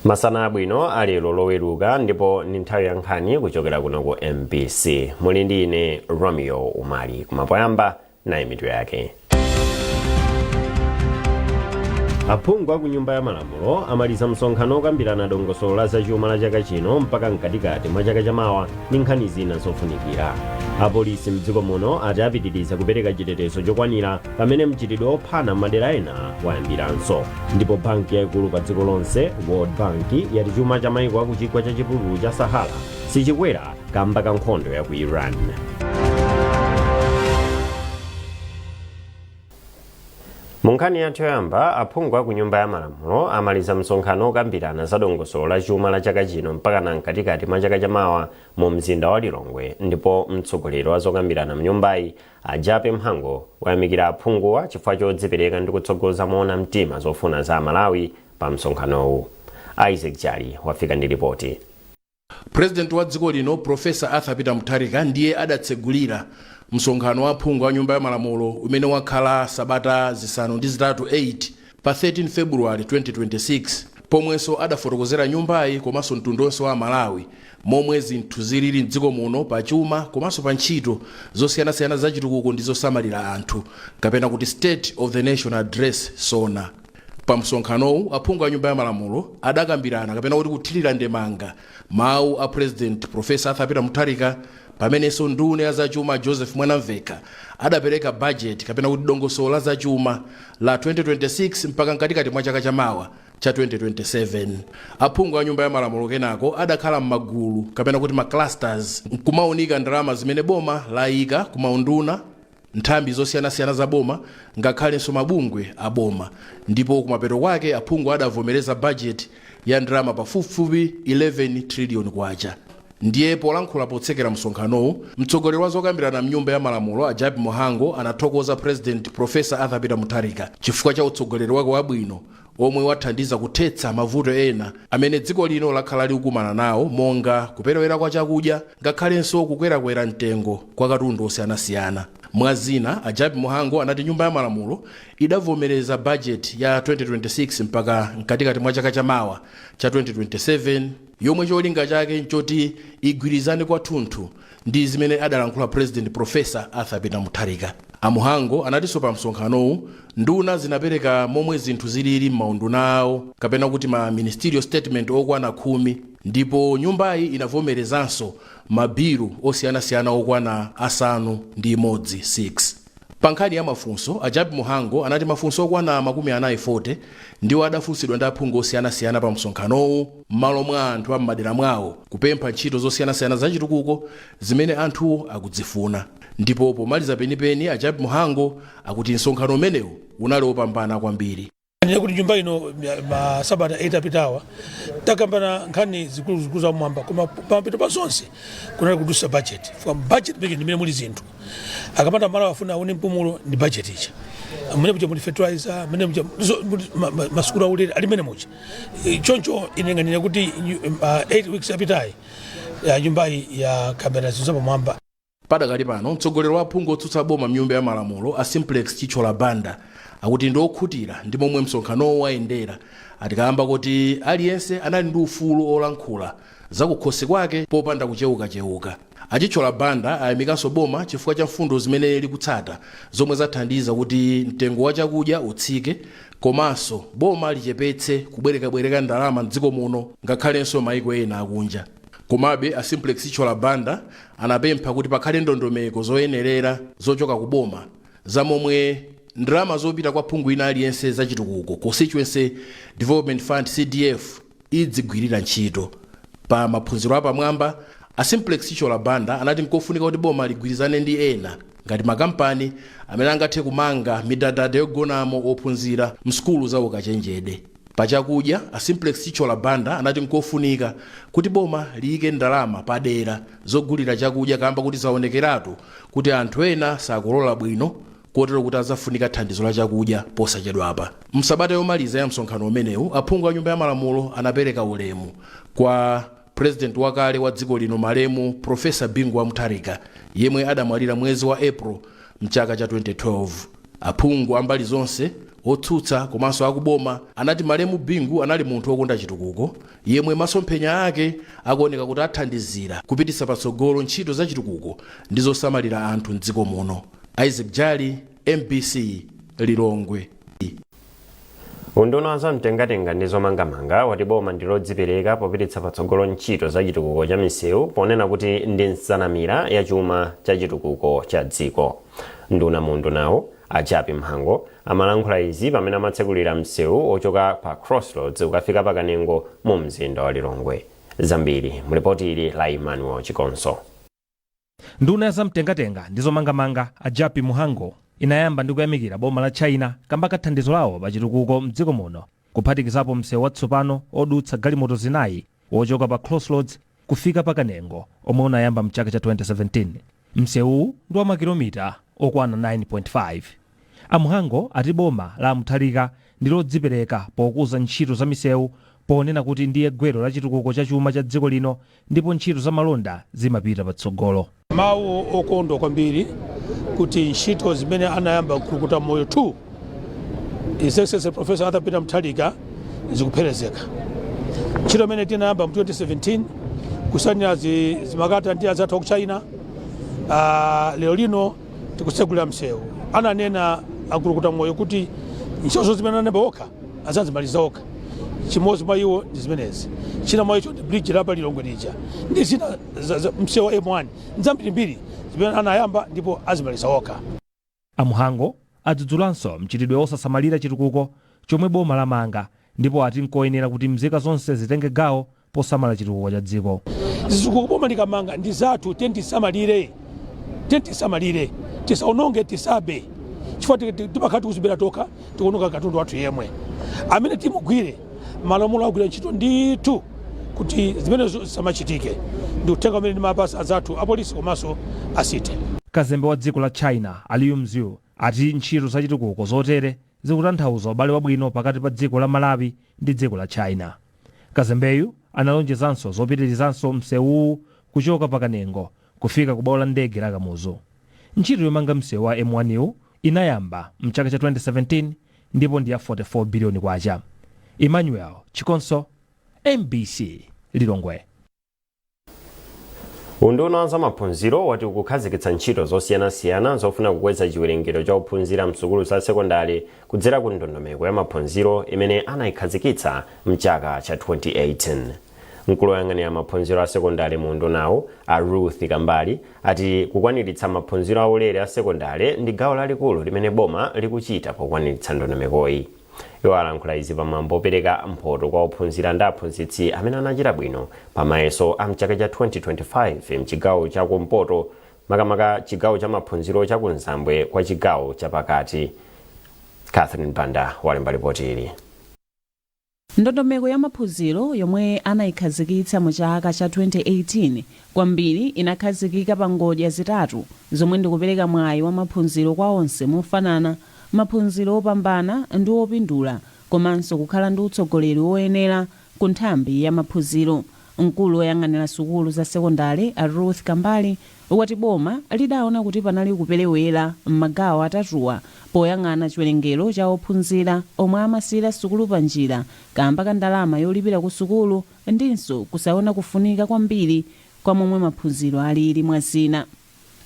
Masana abwino alero Loweruka, ndipo ndi nthawi ya nkhani kuchokera kuno ku MBC. Muli ndi ine Romeo Umali. Koma poyamba, nayi mitu yake. Aphungu a ku Nyumba ya Malamulo amaliza msonkhano okambirana dongosolo la zachuma la chaka chino mpaka mkatikati mwa chaka chamawa ndi nkhani zina zofunikira. Apolisi mdziko muno ati apitiriza kupereka chitetezo chokwanira pamene mchitidwe ophana m'madera ena wayambiranso. Ndipo banki yaikulu pa dziko lonse, World Bank, yati chuma cha maiko aku chigwa cha chipululu cha Sahara sichikwera kamba ka nkhondo ya ku Iran. Mu nkhani yathu yoyamba, aphungu a ku Nyumba ya Malamulo amaliza msonkhano okambirana za dongosolo la chuma la chaka chino mpakana mkatikati mwa chaka chamawa mu mzinda wa Lilongwe, ndipo mtsogoleri wa zokambirana mnyumbayi, a Jappie Mhango, wayamikira aphunguwa chifukwa chodzipereka ndi kutsogoza moona mtima zofuna za Amalawi pa msonkhanowu. Isaac Jali wafika ndi ripoti. President wa dziko lino Professor Arthur Peter Mutharika ndiye adatsegulira msonkhano wa aphungu a Nyumba ya Malamulo umene wakhala sabata 8 8 pa 13 February 2026, pomwenso adafotokozera nyumbayi komanso mtundu wonse wa Amalawi momwe zinthu zilili mdziko muno pa chuma komanso pa ntchito zosiyanasiyana za chitukuko ndi zosamalira anthu, kapena kuti State of the Nation Address, SONA. Pa msonkhanowu, aphungu a Nyumba ya Malamulo adakambirana kapena kuti kuthirira ndemanga mawu a President Professor Arthur Peter Mutharika, pamenenso nduna ya zachuma Joseph Mwanamvekha adapereka budget kapena kuti dongosolo la zachuma la 2026 mpaka mkatikati mwa chaka chamawa cha 2027. Aphungu a Nyumba ya Malamulo kenako adakhala m'magulu kapena kuti ma clusters nkumaunika ndalama zimene boma layika kumaunduna, nthambi zosiyanasiyana za boma ngakhalenso mabungwe a boma, ndipo kumapeto kwake aphungu adavomereza bajeti ya ndalama pafupifupi 11 trillion kwacha. Ndiye polankhula potsekera msonkhanowu, mtsogoleri wa zokambirana mnyumba ya Malamulo a Jappie Mhango anathokoza President Professor Arthur Peter Mutharika chifukwa cha utsogoleri wake wabwino omwe wathandiza kuthetsa mavuto ena amene dziko lino lakhala likukumana nawo, monga kuperewera kwa chakudya ngakhalenso kukwerakwera mtengo kwa katundu osiyanasiyana. Mwa zina, a Jappie Mhango anati Nyumba ya Malamulo idavomereza bajeti ya 2026 mpaka mkatikati mwa chaka chamawa cha 2027, yomwe cholinga chake nchoti igwirizane kwathunthu ndi zimene adalankhula President Professor Arthur Peter Mutharika. A Mhango anatinso pa msonkhanowu nduna zinapereka momwe zinthu zilili m'maunduna awo kapena kuti ma ministerial statement okwana 10, ndipo nyumbayi inavomerezanso mabilu osiyanasiyana okwana 6 6. Pa nkhani ya mafunso, a Jappie Mhango anati mafunso okwana 40 ndiwo adafunsidwa ndi aphungu osiyanasiyana pa msonkhanowu m'malo mwa anthu a m'madera mwawo, kupempha ntchito zosiyanasiyana zachitukuko zimene anthuwo akudzifuna. Ndipo pomaliza penipeni, a Jappie Mhango akuti msonkhano umenewu unali wopambana kwambiri. Ndiye kuti nyumba ino masabata 8 apitawa takambana nkhani zikuluzikulu za mwamba, koma pamapeto pa zonse kunali kudusa budget. From budget peke ndimene muli zinthu. Akamati Amalawi afuna aone mpumulo, ndi budget ija. Mmene muja muli fertilizer, mmene muja muli masukulu aulere ali mmene muja. Choncho ine nganene kuti 8 weeks apitayi ya nyumbayi yakambirana zinthu zapamwamba. Padakali pano, mtsogoleri wa aphungu otsutsa boma mnyumba ya Malamulo a Simplex Chithyola Banda akuti ndi okhutira ndi momwe msonkhanowo wayendera, ati kamba kuti aliyense anali ndi ufulu olankhula zakukhosi kwake popanda kucheukacheuka. A Chithyola Banda ayamikanso boma chifukwa cha mfundo zimene likutsata zomwe zathandiza kuti mtengo wa chakudya utsike komanso boma lichepetse kubwerekabwereka ndalama mdziko muno ngakhalenso maiko ena akunja. Komabe, a Simplex Chithyola Banda anapempha kuti pakhale ndondomeko zoyenerera zochoka ku boma za momwe ndalama zopita kwa phungu ina aliyense za chitukuko, Constituency Development Fund, CDF, idzigwirira ntchito. Pa maphunziro apamwamba, a Simplex Chithyola Banda anati nkofunika kuti boma ligwirizane ndi ena ngati makampani amene angathe kumanga midadada yogonamo ophunzira msukulu za ukachenjede. Pa chakudya, a Simplex Chithyola Banda anati nkofunika kuti boma liyike ndalama padera zogulira chakudya kamba kuti zaonekeratu kuti anthu ena sakolola bwino, kotero kuti azafunika thandizo la chakudya posachedwapa. Msabata yomaliza ya msonkhano umenewu, aphungu a Nyumba ya Malamulo anapereka ulemu kwa President wakale wa dziko lino malemu Professor Bingu wa Mutharika, yemwe adamwalira mwezi wa April mchaka cha 2012. Aphungu ambali zonse Otsutsa komanso akuboma anati malemu Bingu anali munthu wokonda chitukuko yemwe masomphenya ake akuoneka kuti athandizira kupititsa patsogolo ntchito za chitukuko ndi zosamalira anthu mdziko muno. Isaac Jali, MBC, Lilongwe. Unduna wa zamtengatenga ndi zomangamanga wati boma ndi lodzipereka popititsa patsogolo ntchito za chitukuko cha misewu, ponena kuti ndi nsanamira ya chuma cha chitukuko cha dziko. Nduna mu undunawu, a Jappie Mhango, amalankhula izi pamene amatsekulira msewu ochoka pa Crossroads ukafika pa Kanengo mu mzinda wa Lilongwe. Zambiri mulipoti ili la Emmanuel Chikonso. Nduna ya zamtengatenga ndi zomangamanga, a Jappie Mhango, inayamba ndi kuyamikira boma la China kamba ka thandizo lawo pa chitukuko mdziko muno, kuphatikizapo msewu watsopano odutsa galimoto zinayi wochoka pa Crossroads kufika pa Kanengo omwe unayamba mchaka cha 2017. Msewuwu ndi wa makilomita okwana 9.5. A Mhango ati boma la Mutharika ndi lodzipereka pokuza ntchito za misewu, ponena kuti ndiye gwero la chitukuko cha chuma cha dziko lino ndipo ntchito za malonda zimapita patsogolo. Mawu okondwa kwambiri kuti ntchito zimene anayamba Mkulukuta Moyo 2, His Excellency Professor Arthur Peter Mutharika, zikupherezeka. Ntchito imene tinayamba mu 2017 kusanira zimakata ndi azathu ku China, lero lino tikutsegulira msewu. Ananena a Mkulukuta Moyo kuti ntchito zimene anayamba okha azazimaliza okha. Chimodzi mwa iwo ndi zimenezi, china mwa icho ndi bridge la pa Lilongwe lija ndi zina msewu wa M1, nzambirimbiri zimene anayamba ndipo azimaliza okha. A Mhango adzudzulanso mchitidwe osasamalira chitukuko chomwe boma lamanga ndipo ati nkoyenera kuti mzika zonse zitenge gawo posamala chitukuko cha dziko. Zitukuko boma likamanga ndi zathu, tisamalire, tisamalire, tisaononge, tisabe, chifukwa timakhala tikuzibera tokha, tikuononga katundu wathu yemwe. Amene timugwire, malamulo agwira ntchito ndithu kuti zimenezo zisamachitike. Ndi uthenga umene ndimapasa azathu apolisi komanso asite. Kazembe wa dziko la China, a Liu Mzhu, ati ntchito za chitukuko zotere zikutanthauza ubale wabwino pakati pa dziko la Malawi ndi dziko la China. Kazembeyu analonjezanso zopitirizanso msewuwu kuchoka pa Kanengo kufika ku bwalo la ndege la Kamuzu. Ntchito yomanga msewu wa M1 inayamba mchaka cha 2017 ndipo ndi ya 44 biliyoni kwacha. Emmanuel Chikonso, MBC, Lilongwe. Unduna wa zamaphunziro wati ukukhazikitsa ntchito zosiyanasiyana zofuna kukweza chiwerengero cha ophunzira msukulu za sekondari kudzera ku ndondomeko ya maphunziro imene anayikhazikitsa mchaka cha 2018. Mkulu woyang'anira maphunziro a sekondari mu undunawu, a Ruth Kambali, ati kukwaniritsa maphunziro aulere a sekondari ndi gawo lalikulu limene boma likuchita pokwaniritsa ndondomekoyi. Iwo alankhula izi pamwambo opereka mphoto kwa ophunzira ndi aphunzitsi amene anachita bwino pa mayeso a mchaka cha 2025 mchigawo chakumpoto, makamaka chigawo cha maphunziro chakunzambwe kwa chigawo chapakati. Catherine Banda walemba ripoti ili. Ndondomeko ya maphunziro yomwe anayikhazikitsa mu chaka cha 2018 kwambiri inakhazikika pa ngodya zitatu, zomwe ndikupereka mwayi wa maphunziro kwa onse mofanana, maphunziro opambana ndi opindula, komanso kukhala ndi utsogoleri woyenera ku nthambi ya maphunziro. Mkulu woyang'anira sukulu za sekondari, a Ruth Kambali, wati boma lidaona kuti panali kuperewera m'magawo atatuwa poyang'ana chiwerengero cha ophunzira omwe amasiyira sukulu pa njira kamba ka ndalama yolipira ku sukulu ndinso kusaona kufunika kwambiri kwa momwe maphunziro alili, mwa zina.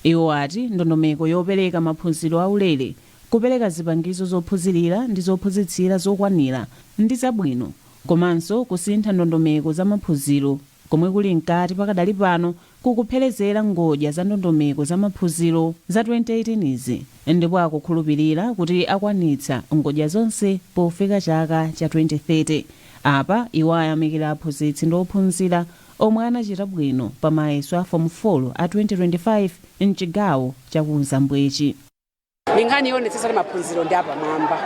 Iwo ati ndondomeko yopereka maphunziro aulere, kupereka zipangizo zophunzirira ndi zophunzitsira zokwanira ndi zabwino, komanso kusintha ndondomeko za maphunziro komwe kuli mkati pakadali pano kukupherezera ngodya za ndondomeko za maphunziro za 2018 izi, ndipo akukhulupirira kuti akwanitsa ngodya zonse pofika chaka cha 2030. Apa iwo ayamikira aphunzitsi ndi ophunzira omwe anachita bwino pa mayeso a Form 4 a 2025 mchigawo chakumzambwechi. Ndi nkhani yoonetsetsa kuti maphunziro ndi apamwamba,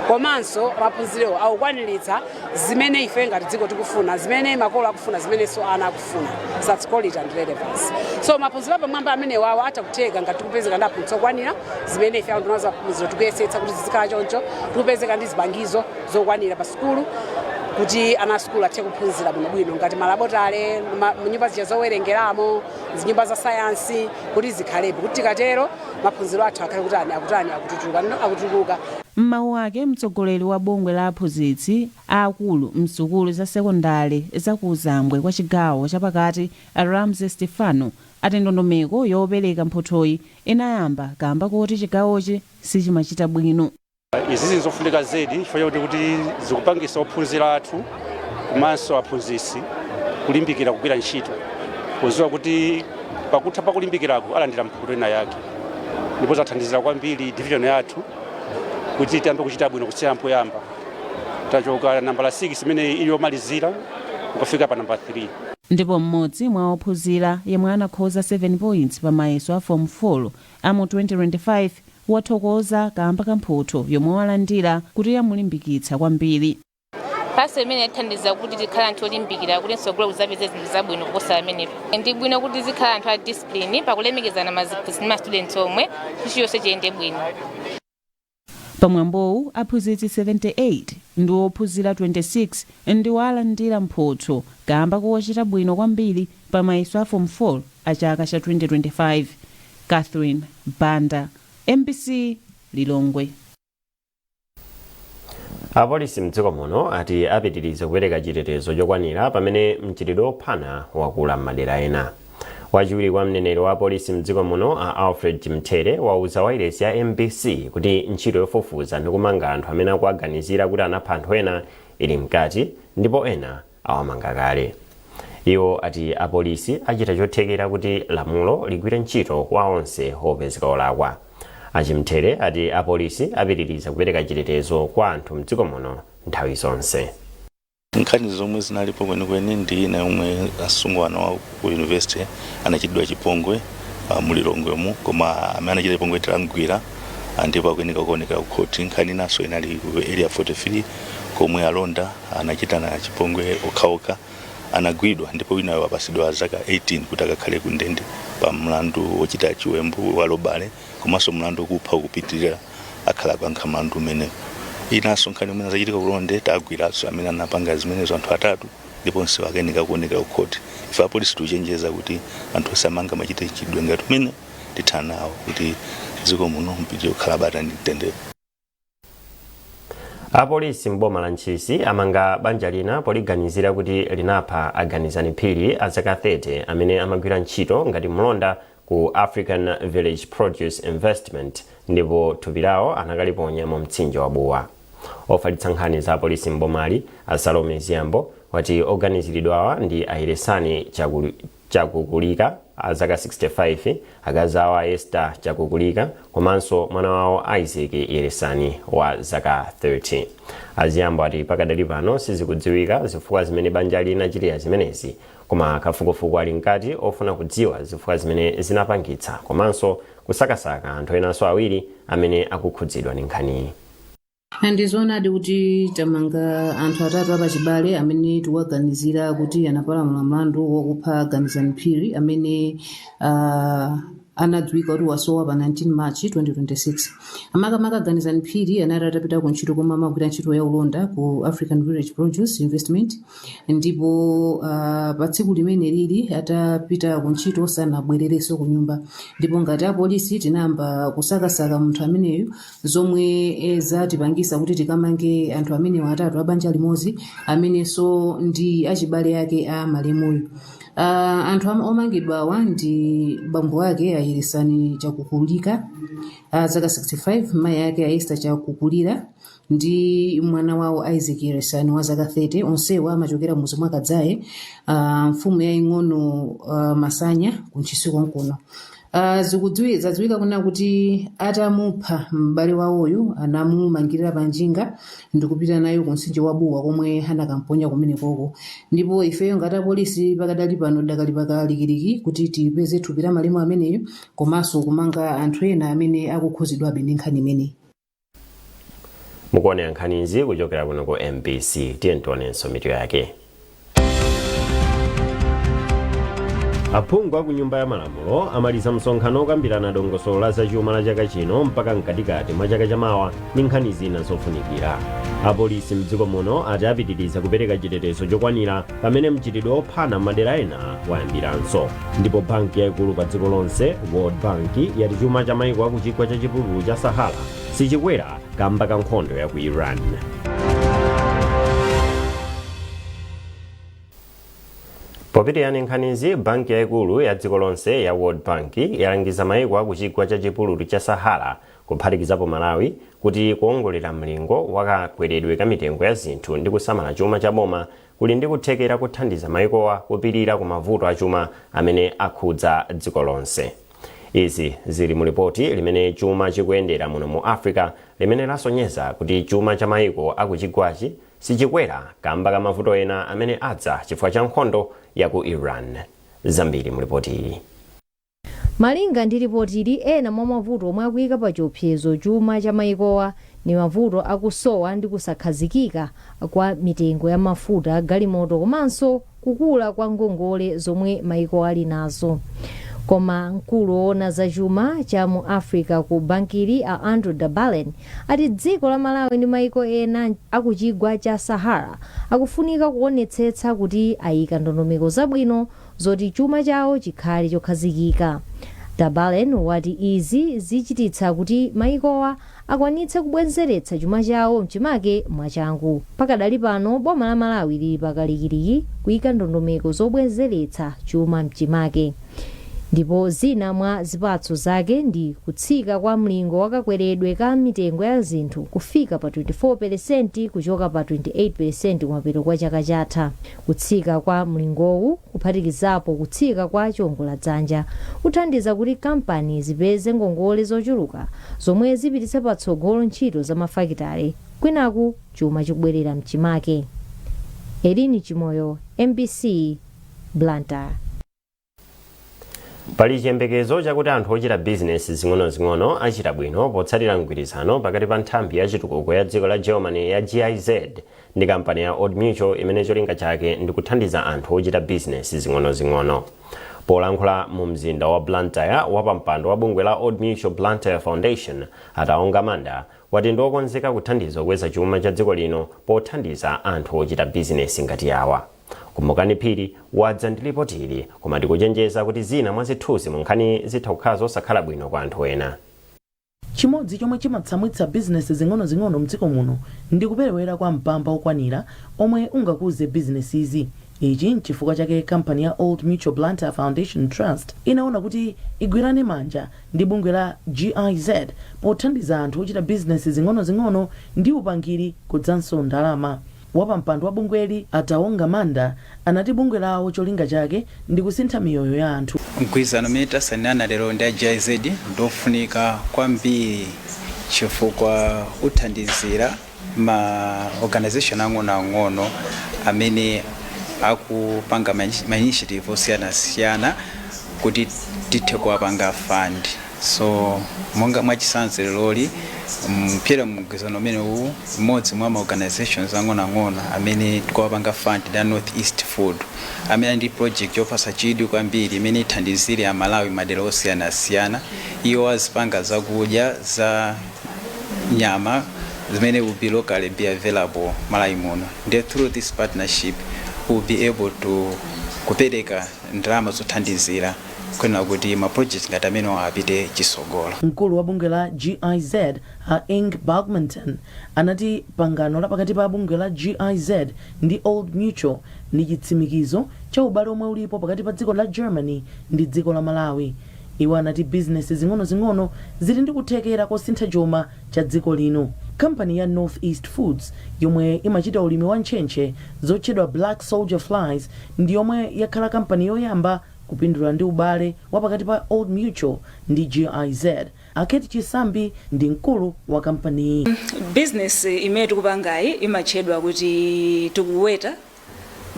komanso maphunziro akukwaniritsa zimene ife ngati dziko tikufuna, zimene makolo akufuna, zimenenso ana akufuna. That's quality and relevance. So maphunziro apamwamba amene wawo atha kutheka ngati tikupezeka ndi aphunzitsi okwanira, zimene ife a unduna za maphunziro tikuyesetsa kuti zizikhala choncho, tikupezeka ndi zipangizo zokwanira pa sukulu kuti ana a sukulu athe kuphunzira bwinobwino, ngati ma laboratory, nyumba zija zowerengeramo, zinyumba za sayansi, kuti zikhalepo, kuti tikatero maphunziro athu akhale kutani, akutani, akututuka, akutukuka. M'mawu ake, mtsogoleri wa bungwe la aphunzitsi aakulu msukulu za sekondale zakuzambwe kwa chigawo chapakati, Ramsey Stefano, ati ndondomeko yopereka mphothoyi inayamba kamba kuti chigawochi sichimachita bwino. Izi nzofunika zedi chifukwa chakuti kuti zikupangisa ophunzira athu komanso aphunzitsi kulimbikira kugwira ntchito, kuziwa kuti pakutha pakulimbikirako alandira mphoto ina yake, ndipo zathandizira kwambiri division yathu kuti tiyambe kuchita bwino kusiya poyamba. Tachoka nambala 6 imene ili yomalizira kukafika pa namba 3. Ndipo mmodzi mwa ophunzira yemwe anakhoza 7 points pa mayeso a Form 4 amu 2025 wathokoza kamba ka mphotho yomwe walandira kuti yamulimbikitsa kwambiri. Mphatso imene yatithandiza kuti tikhale anthu olimbikira kuti mtsogolo kuzapeze zinthu zabwino kuposa amenepo. Ndi bwino kuti tizikhala anthu a discipline pakulemekezana maziphunzitsi ndi ma students omwe, kuti chiyonse chiyende bwino. Pamwambowu, aphunzitsi 78 ndi ophunzira 26 ndiwo alandira mphotho kamba kochita bwino kwambiri pa mayeso a Form 4 a chaka cha 2025. Catherine Banda, MBC, Lilongwe. Apolisi mdziko muno ati apitiriza kupereka chitetezo chokwanira pamene mchitidwe wophana wakula m'madera ena. Wachiwiri kwa mneneri wa polisi mdziko muno, a Alfred Chimthere, wauza wailesi ya MBC kuti ntchito yofufuza ndi kumanga anthu amene akuaganizira kuti anapha anthu ena ili mkati ndipo ena awamanga kale. Iwo ati apolisi achita chothekera kuti lamulo ligwire ntchito kwa onse opezeka olakwa. Achimthere ati apolisi apitiriza kupereka chitetezo kwa anthu mdziko muno nthawi zonse. Nkhani zomwe zinalipo kwenikweni ndi ina yomwe asungwana wa ku university anachitidwa chipongwe mulilongwemo, koma amene anachita chipongwe tilamgwira ndipo akuyeneka kuonekera ku khoti. Nkhani inanso inali ku Area 43 komwe alonda anachitana chipongwe okhaokha, anagwidwa ndipo winayo wapasidwa zaka 18 kuti akakhale ku ndende pa mlandu wochita chiwembu wa robbery komanso mlandu wokupha ukupitirira, akhala kuyankha mlandu umenewo. Inanso nkhani imene zachitika kulonde, tagwiranso amene anapanga zimenezo, anthu atatu, ndipo onse akayeneka kuonekera ku khoti. Ife apolisi tikuchenjeza kuti anthu osamanga machite chidwe ngati umene tithana nawo kuti dziko muno mpitire kukhala bata ndi mtendere. Apolisi mboma la Ntchisi amanga banja lina poliganizira kuti linapha Aganizani Phiri a zaka 30 amene amagwira ntchito ngati mlonda ku African Village Produce Investment, ndipo thupi lawo anakaliponya mu mtsinje wa Buwa. Ofalitsa nkhani za apolisi mbomali, a Salome Ziyambo, wati oganiziridwawa ndi Ayiresani Chakukulika a zaka 65, akazi awo a Esther Chakukulika komanso mwana wawo Isaac Yeresani wa zaka 30. Aziyambo ati pakadali pano sizikudziwika zifukwa zimene banja linachitira zimenezi, koma kafukufuku ali mkati ofuna kudziwa zifukwa zimene zinapangitsa komanso kusakasaka anthu enanso awiri amene akukhudzidwa ndi nkhaniyi. Ndizoonadi kuti tamanga anthu atatu apachibale amene tikuwaganizira kuti anapalamula mlandu wokupha Ganizani Phiri amene anadziwika kuti wasowa pa 19 March 2026. Amakamaka Ganizani Phiri anali atapita ku ntchito komwe amagwira ntchito ya ulonda ku African Village Produce Investment, ndipo pa tsiku limene lili atapita ku ntchito sanabwererenso ku nyumba, ndipo ngati apolisi tinayamba kusakasaka munthu ameneyu, zomwe zatipangisa kuti tikamange anthu amenewa atatu abanja limodzi amenenso ndi achibale ake a malemuyu. Anthu omangidwawa ndi bambo ake Ayeresani Chakukulika a zaka 65, mayi ake a Esther Chakukulira ndi mwana wawo Isaac Yeresani wa zaka 30. Onsewa amachokera mudzi mwa Kadzaye, mfumu yaying'ono Masanya kuNtchisi konkuno. Zadziwika kuna kuti atamupha m'bale wawoyu anamumangirira pa njinga ndikupita nayo ku mtsinje wa Buwa komwe anakamponya kumenekoko. Ndipo ifeyo ngati apolisi pakadali pano dakali pakalikiliki kuti tipeze thupi la malemu ameneyo komanso kumanga anthu ena amene akukhuzidwabe ndi nkhani imeneyi. Mukuonera nkhanizi kuchokera kuno ku MBC. Tiye tionenso mitu yake. Aphungu aku Nyumba ya Malamulo amaliza msonkhano okambirana dongosolo la zachuma la chaka chino mpaka mkatikati mwa chaka chamawa ndi nkhani zina zofunikira. Apolisi mdziko muno ati apitiriza kupereka chitetezo chokwanira pamene mchitidwe wophana m'madera ena wayambiranso. Ndipo banki yayikulu pa dziko lonse, World Bank, yati chuma cha maiko akuchigwa cha chipululu cha Sahara sichikwera. Kamba ka nkhondo ya ku Iran. Popitirira nkhanizi, banki yayikulu ya dziko lonse ya World Bank yalangiza mayiko aku chigwa cha chipululu cha Sahara, kuphatikizapo Malawi, kuti kuongolera mlingo wakakweredwe ka mitengo ya zinthu ndi kusamala chuma cha boma kuli ndi kuthekera kuthandiza mayikowa kupirira ku mavuto achuma amene akhudza dziko lonse. Izi zili mu lipoti limene chuma chikuyendera muno mu Africa, limene lasonyeza kuti chuma cha mayiko akuchigwachi sichikwera kamba ka mavuto ena amene adza chifukwa cha nkhondo ya ku Iran. Zambiri mu lipoti ili. Malinga ndi lipotili, ena mwa mavuto omwe akuyika pa chiopsezo chuma cha mayikowa ndi mavuto akusowa ndi kusakhazikika kwa mitengo ya mafuta galimoto komanso kukula kwa ngongole zomwe mayiko ali nazo. Koma mkulu woona zachuma cha mu Africa ku bankili, a Andrew Dabalen, ati dziko la Malawi ndi mayiko ena akuchigwa cha Sahara akufunika kuonetsetsa kuti ayika ndondomeko zabwino zoti chuma chawo chikhale chokhazikika. Dabalen wati izi zichititsa kuti mayikowa akwanitse kubwezeretsa chuma chawo mchimake mwachangu. Pakadali pano, boma la Malawi lili pakalikiliki kuyika ndondomeko zobwezeretsa chuma mchimake, ndipo zina mwa zipatso zake ndi kutsika kwa mlingo wakakweredwe ka mitengo ya zinthu kufika pa 24% kuchoka pa 28% kumapeto kwa chaka chatha. Kutsika kwa mlingowu, kuphatikizapo kutsika kwa chiwongoladzanja, kuthandiza kuti kampani zipeze ngongole zochuluka zomwe zipititse patsogolo ntchito za mafakitale, kwinaku chuma chikubwerera mchimake. Elini Chimoyo, MBC, Blantyre. Pali chiyembekezo chakuti anthu ochita bizinesi zing'ono-zing'ono achita bwino potsatira mgwirizano pakati pa nthambi ya chitukuko ya dziko la Germany ya GIZ ndi kampani ya Old Mutual, imene cholinga chake ndi kuthandiza anthu ochita bizinesi zing'ono-zing'ono. Polankhula mu mzinda wa Blantyre, wapampando wa bungwe la Old Mutual Blantyre Foundation, Ataonga Manda, wati ndi okonzeka kuthandiza kukweza chuma cha dziko lino pothandiza anthu ochita bizinesi ngati awa. Kumbukani Phiri wadza ndi lipoti ili, koma ndikuchenjeza kuti zina mwa zithunzi mu nkhani zitha kukhala zosakhala bwino kwa anthu ena. Chimodzi chomwe chimatsamwitsa bizinesi zing'ono-zing'ono mdziko muno ndi kuperewera kwa mpamba okwanira omwe ungakuze bizinesizi. Ichi nchifukwa chake kampani ya Old Mutual Blantyre Foundation Trust inaona kuti igwirane manja ndi bungwe la GIZ pothandiza anthu ochita bizinesi zing'ono-zing'ono ndi upangiri kudzanso ndalama. Wapampando wa bungweli, Ataonga Manda, anati bungwe lawo cholinga chake ndi kusintha miyoyo ya anthu. Mgwirizano umene tasayinirana lero ndi a GIZ ndofunika kwambiri chifukwa uthandizira ma organization ang'onoang'ono amene akupanga ma initiative osiyanasiyana kuti tithe kuwapanga fund. So monga mwachitsanzo, leroli mpyera mgwirizano umene uwu, mmodzi mwa ma organizations ang'onoang'ono amene tikuwapanga fund ndi a North East Food, amene ali ndi project yopatsa chidwi kwambiri imene ithandizire Amalawi madera osiyanasiyana. Iwo azipanga zakudya za nyama zimene will be locally be available Malawi muno. Ndiye through this partnership we'll be able to kupereka ndalama zothandizira kuyenera kuti ma project ngati amenewa apite chitsogolo. Mkulu wa bungwe la GIZ, a Inge Baumanton, anati pangano la pakati pa bungwe la GIZ ndi Old Mutual ndi chitsimikizo cha ubale omwe ulipo pakati pa dziko la Germany ndi dziko la Malawi. Iwo anati bizinesi zing'ono-zing'ono zili ndi kuthekera kosintha chuma cha dziko lino. Kampani ya North East Foods, yomwe imachita ulimi wa ntchentche zotchedwa black soldier flies, ndi yomwe yakhala kampani yoyamba kupindula ndi ubale wa pakati pa Old Mutual ndi GIZ. Aketi Chisambi ndi mkulu wa kampaniyi. Business imene tikupangayi imatchedwa kuti tikuweta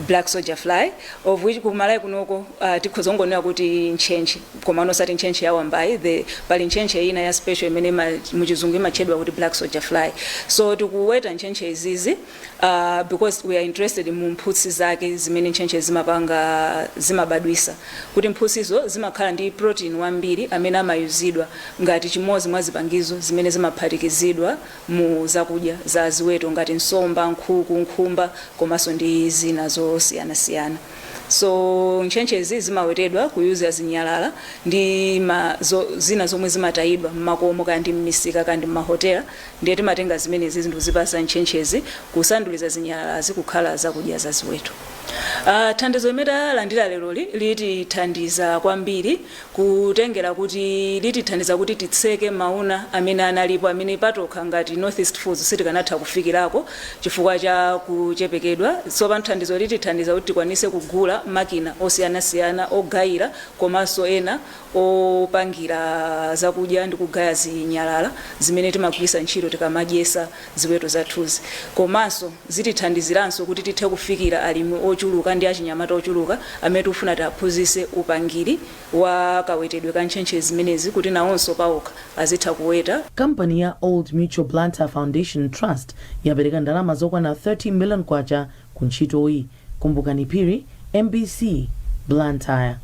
black soldier fly, of which ku Malawi kunoko tikhoza kungonena kuti ntchentche, koma osati ntchentche ya wambayi. Pali ntchentche ina ya special imene muchizungu imatchedwa kuti black soldier fly. So tikuweta ntchentche izizi because we are interested mu mphutsi zake zimene ntchentche zimapanga, zimabadwisa, kuti mphutsizo zimakhala ndi protein wambiri amene amayuzidwa ngati chimodzi mwa zipangizo zimene zimaphatikizidwa mu zakudya za ziweto ngati nsomba, nkhuku, nkhumba komanso ndi zina zosiyanasiyana. So ntchentchezi zimawetedwa kuyuza zinyalala ndi zina zomwe zimatayidwa mmakomo, kandi mmisika, kandi mmahotela. Ndiye timatenga zimenezi zinthu zipasa ntchentchezi kusanduliza zinyalalazi kukhala zakudya za ziweto. Thandizo limene talandira leroli litithandiza kwambiri, kutengera kuti litithandiza kuti titseke mauna amene analipo, amene patokha ngati North East Foods sitikanatha kufikirako chifukwa cha kuchepekedwa. So thandizo litithandiza kuti tikwanise kugula makina osiyanasiyana ogayira komanso ena opangira zakudya ndi kugaya zinyalala zimene timagwiritsa ntchito tikamadyesa ziweto zathuzi. Komanso zitithandiziranso kuti tithe kufikira alimi ochuluka ndi achinyamata ochuluka amene tikufuna tiaphunzitse upangiri wa kawetedwe ka ntchentche zimenezi, kuti nawonso pawokha azitha kuweta. Kampani ya Old Mutual Blantyre Foundation Trust yapereka ndalama zokwana 30 million kwacha ku ntchitoyi. Kumbukani Phiri, MBC, Blantyre.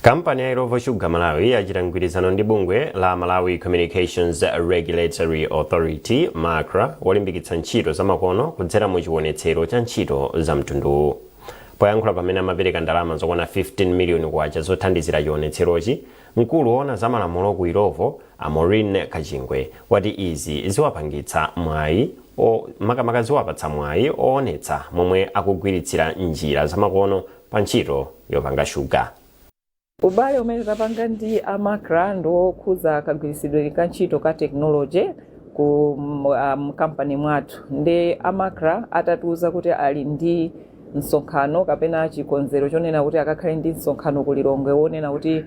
Kampani ya Illovo Sugar Malawi yachita mgwirizano ndi bungwe la Malawi Communications Regulatory Authority, MACRA, wolimbikitsa ntchito zamakono kudzera mu chionetsero cha ntchito za mtunduwu. Poyankhula pamene amapereka ndalama zokwana 15 miliyoni kwacha zothandizira chionetserochi, mkulu woona za malamulo ku Illovo, a Maureen Kachingwe, wati izi ziwapangitsa mwayi makamaka ziwapatsa mwayi oonetsa momwe akugwiritsira njira zamakono pa ntchito yopanga shuga. Ubale umene tapanga ndi a MACRA ndi wokhuza kagwiritsidwe ka ntchito ka technology ku kampani mwathu. Ndi a MACRA atatiuza kuti ali ndi msonkhano kapena chikonzero chonena kuti akakhale ndi msonkhano ku Lilongwe wonena kuti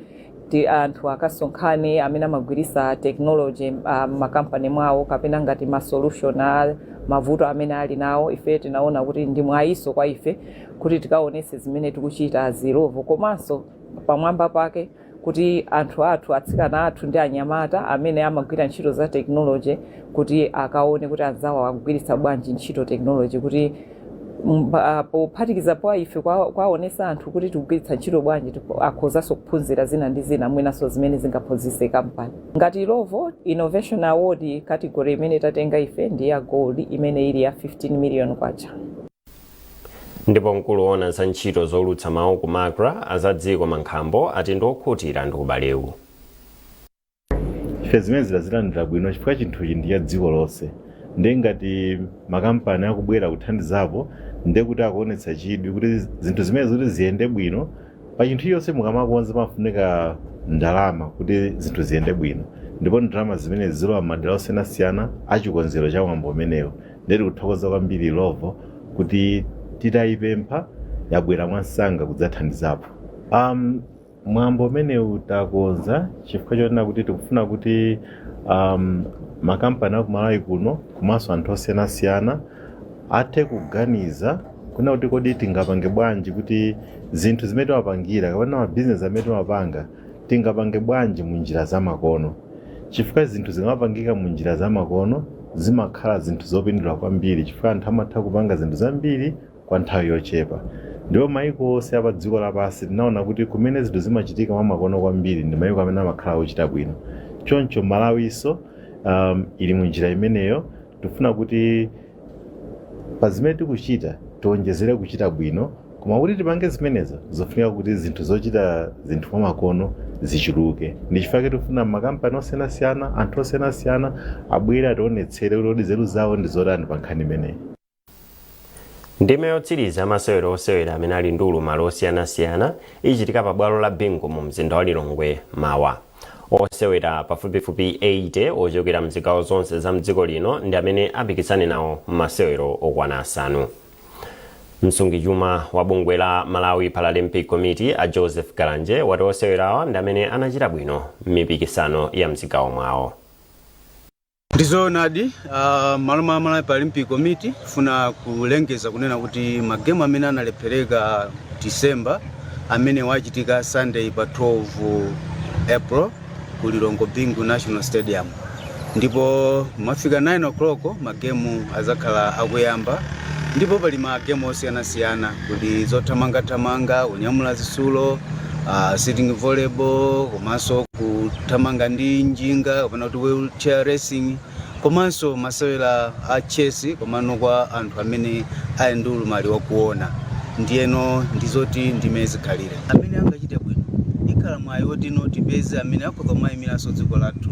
ti anthu akasonkhane amene amagwirisa technology makampani mwawo kapena ngati ma solution a mavuto amene ali nawo, ife tinaona kuti ndi mwayiso kwa ife kuti tikaonese zimene tikuchita a Illovo, komanso pamwamba pake kuti anthu athu, atsikana athu ndi anyamata amene amagwira ntchito za technology, kuti akaone kuti anzawo akugwiritsa bwanji ntchito technology, kuti pophatikiza po ife kwaonesa anthu kuti tikugwiritsa ntchito bwanji, akhozanso kuphunzira zina ndi zina mwinanso zimene zingaphunzitse kampani. Ngati Illovo, Innovation Award category imene tatenga ife ndi ya gold, imene ili ya 15 million kwacha. Ndipo mkulu woona za ntchito zolutsa mawu ku MACRA, Azadziko Mankhambo, ati ndi okhutira ndi ubalewu. Ife zimene zilazilandira bwino chifukwa chinthuchi ndi cha dziko lonse. Ndiye ngati makampani akubwera kuthandizapo, ndiye kuti akuonetsa chidwi kuti zinthu zimene zoti ziyende bwino. Pa chinthu chonse mukamakonza pafunika ndalama kuti zinthu ziyende bwino, ndipo ndalama zimene zilowa madera osiyanasiyana achikonzero cha mwambo umenewo. Ndiye tikuthokoza kwambiri Illovo kuti titayipempha yabwera mwansanga kudzathandizapo. Mwambo umenewu takonza chifukwa chonena kuti tikufuna kuti makampani aku Malawi kuno komanso anthu osiyanasiyana athe kuganiza kuna kuti kodi tingapange bwanji kuti zinthu zimene timapangira kapena mabizinesi amene timapanga tingapange bwanji mu njira zamakono, chifukwa zinthu zikamapangika mu njira zamakono zimakhala zinthu zopindula kwambiri, chifukwa anthu amatha kupanga zinthu zambiri kwa nthawi yochepa. Ndipo maiko onse apa dziko lapansi tinaona kuti kumene zinthu zimachitika mwamakono kwambiri ndi maiko amene amakhala ochita bwino. Choncho Malawinso ili mu njira imeneyo. Tifuna kuti pa zimene tikuchita tionjezere kuchita bwino, koma kuti tipange zimenezo zofunika kuti zinthu zochita zinthu mwamakono zichuluke. Ndi chifukwa tifuna makampani osiyanasiyana, anthu osiyanasiyana abwere ationetsere kuti kodi nzeru zawo ndi zotani pa nkhani imeneyi. Ndime yotsiriza masewero osewera amene ali ndi ulumali osiyanasiyana ichitika pa bwalo la Bingu mu mzinda wa Lilongwe mawa. Osewera pafupifupi 80 ochokera mzigawo zonse za mdziko lino ndi amene apikisane nawo m'masewero okwana asanu. Msungichuma wa bungwe la Malawi Paralympic Committee, a Joseph Galanje, wati osewerawa ndi amene anachita bwino m'mipikisano ya mzigawo mwawo. Ndizoonadi, malo mwa Malawi Paralympic Committee funa kulengeza kunena kuti magemu amene analephereka December, amene wachitika Sunday pa 12 April ku Lilongwe Bingu National Stadium, ndipo mafika 9 o'clock magemu azakhala akuyamba. Ndipo pali magemu osiyanasiyana, kuli zothamangathamanga, kunyamula zitsulo, sitting volleyball, komanso kuthamanga ndi njinga kapena kuti wheelchair racing, komanso masewera a chess, komano kwa anthu amene ali ndi ulumali wakuona. Ndiyeno ndizoti ndimene zikhalire. Amene angachite bwino ikhala mwayi woti no tipeze amene akhoza kumayimiranso dziko lathu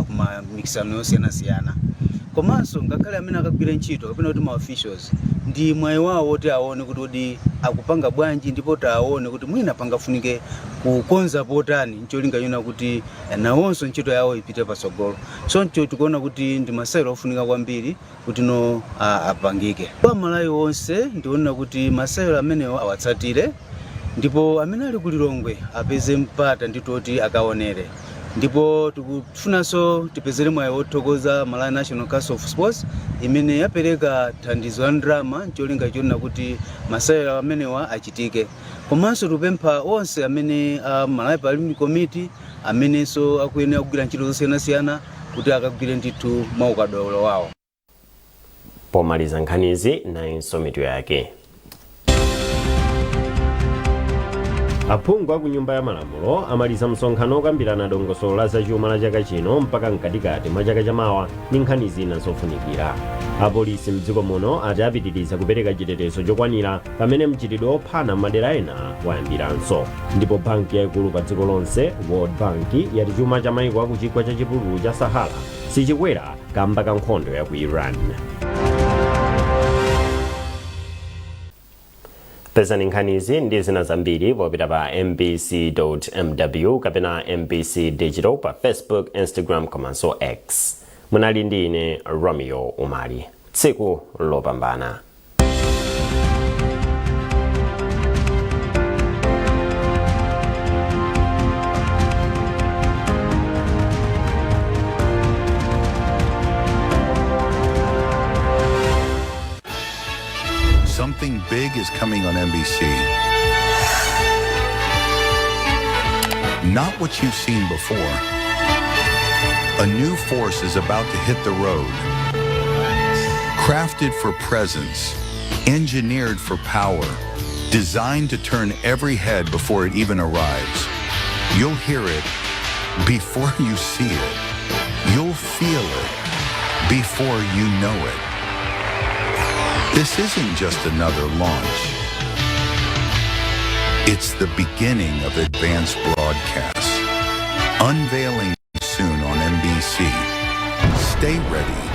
kuma mikisano yosiyanasiyana. Komanso ngakhale amene akagwire ntchito kapena kuti ma officials, ndi mwayi wawo woti aone kuti kodi akupanga bwanji, ndipo taone kuti mwina pangafunike kukonza potani ncholinga chona kuti nawonso ntchito yawo ipite patsogolo. Choncho tikuona kuti ndi masewero ofunika kwambiri kuti no apangike. Kwa Malawi onse ndiona kuti masewero amenewo awatsatire, ndipo amene ali ku Lilongwe apeze mpata ndithu oti akaonere. Ndipo tikufunanso tipezere mwayi wothokoza Malawi National Council of Sports imene yapereka thandizo la ndalama ncholinga chonena kuti masewero amenewa achitike. Komanso tikupempha onse amene a Malawi Paralympic Committee amenenso akuyenera kugwira ntchito zosiyanasiyana kuti akagwire ndithu mwaukadaulo wawo. Pomaliza nkhanizi, nayinso mitu yake. Aphungu aku Nyumba ya Malamulo amaliza msonkhano okambirana dongosolo la zachuma la chaka chino mpaka mkatikati mwa chaka chamawa ndi nkhani zina zofunikira. Apolisi mdziko muno ati apitiriza kupereka chitetezo chokwanira pamene mchitidwe ophana m'madera ena wayambiranso. Ndipo banki yayikulu pa dziko lonse, World Bank, yati chuma cha maiko aku chigwa cha chipululu cha Sahara sichikwera kamba ka nkhondo ya ku Iran. Pezani nkhanizi ndi zina zambiri popita pa mbc.mw kapena MBC Digital pa Facebook, Instagram komanso X. Munali ndi ine Romeo Umali. Tsiku lopambana. Something big is coming on MBC. Not what you've seen before. A new force is about to hit the road. Crafted for presence, engineered for power, designed to turn every head before it even arrives. You'll hear it before you see it. You'll feel it before you know it. This isn't just another launch. It's the beginning of advanced broadcasts. Unveiling soon on MBC. Stay ready.